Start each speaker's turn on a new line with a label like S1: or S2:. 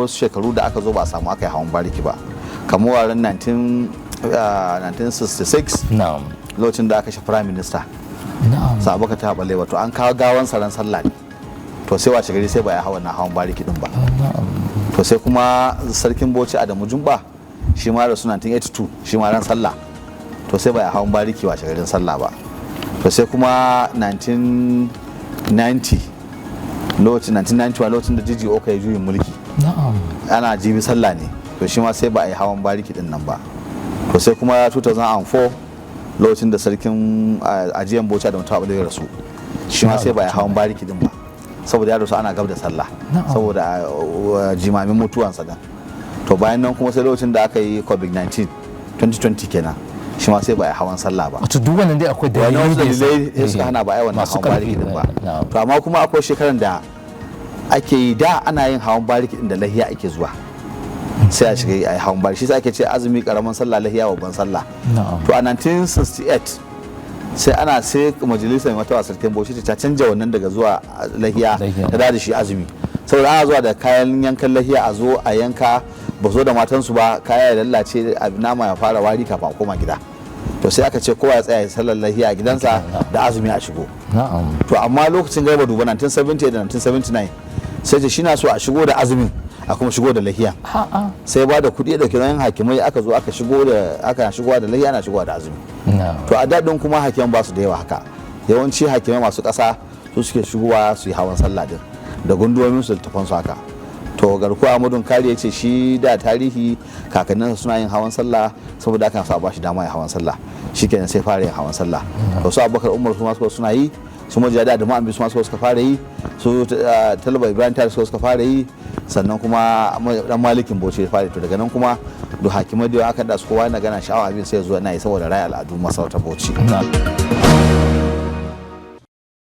S1: wasu shekaru da aka zo ba a samu aka yi hawan bariki ba, kamar waren 1966, lokacin da aka shi prime minister Sabo ka ta balewa. To an kawo gawan ran sallah ne, to sai wace gari sai ba ya hawa na hawan bariki din ba. To sai kuma sarkin Bauchi Adamu Jumba, shi ma rasu 1982, shi ma ran sallah, to sai ba ya hawan bariki washe garin sallah ba. To sai kuma 1990, lokacin 1991, lokacin da Jiji Oka ya juyin mulki, ana jibi sallah ne, to shi ma sai ba a yi hawan bariki din nan ba. To sai kuma 2004, lokacin da sarkin ajiyan Bauchi da mutuwa ya rasu, shi ma sai ba a yi hawan bariki din ba, saboda ya rasu ana gab da sallah, saboda jimamin mutuwansa din. To bayan nan kuma sai lokacin da aka yi COVID-19, 2020 kenan, shi ma sai ba a yi hawan sallah ba.
S2: Wato duk wannan dai akwai
S1: wannan wasu
S2: dalilai da yasa-
S1: dalilai sai suka hana ba a yi wannan
S2: masu
S1: hawan bariki
S2: ƙarfi
S1: din ba. To amma kuma akwai shekaran da ake yi, da ana yin hawan bariki din da lahiya ake zuwa, sai a shiga a yi hawan bariki. Shi sai ake ce azumi karamin sallah, lahiya babban sallah. To a 1968 sai ana sai majalisar mai martaba sarkin Bauchi ta canja wannan daga zuwa lahiya
S2: Lahiya.
S1: ta da shi azumi, saboda ana zuwa da kayan yankan lahiya, a zo a yanka, ba zo da matansu ba, kaya ya lallace, nama ya fara wari kafin a koma gida. To sai aka ce kowa ya tsaya ya sallar lahiya a gidansa, da azumi a shigo. To amma lokacin Garba Duba, 1970 da 1979, sai ce shi na so a shigo da azumin a kuma shigo da lahiya. Sai ba da kuɗi da kiran hakimai, aka zo aka shigo da aka shigowa da lahiya, ana shigowa da azumi. To a daɗin kuma hakiman ba su da yawa haka. Yawanci hakimai masu ƙasa su suke shigowa su yi hawan sallah din da gundumomin su da tafansu haka. To garkuwa Amadun Kari ya ce shi da tarihi kakanninsa suna yin hawan sallah, saboda aka sa ba shi dama ya hawan sallah. Shikenan, sai fara yin hawan sallah. To su Abubakar Umar su ma suka suna yi, su Mujahid Adamu Ambi su ma suka fara yi, su Talba Ibrahim Tare suka fara yi, sannan kuma dan Malikin Bauchi ya fara. To daga nan kuma da hakimai da aka da su, kowa yana gana sha'awa abin, sai ya zo yana yi saboda raya al'adu masarautar Bauchi.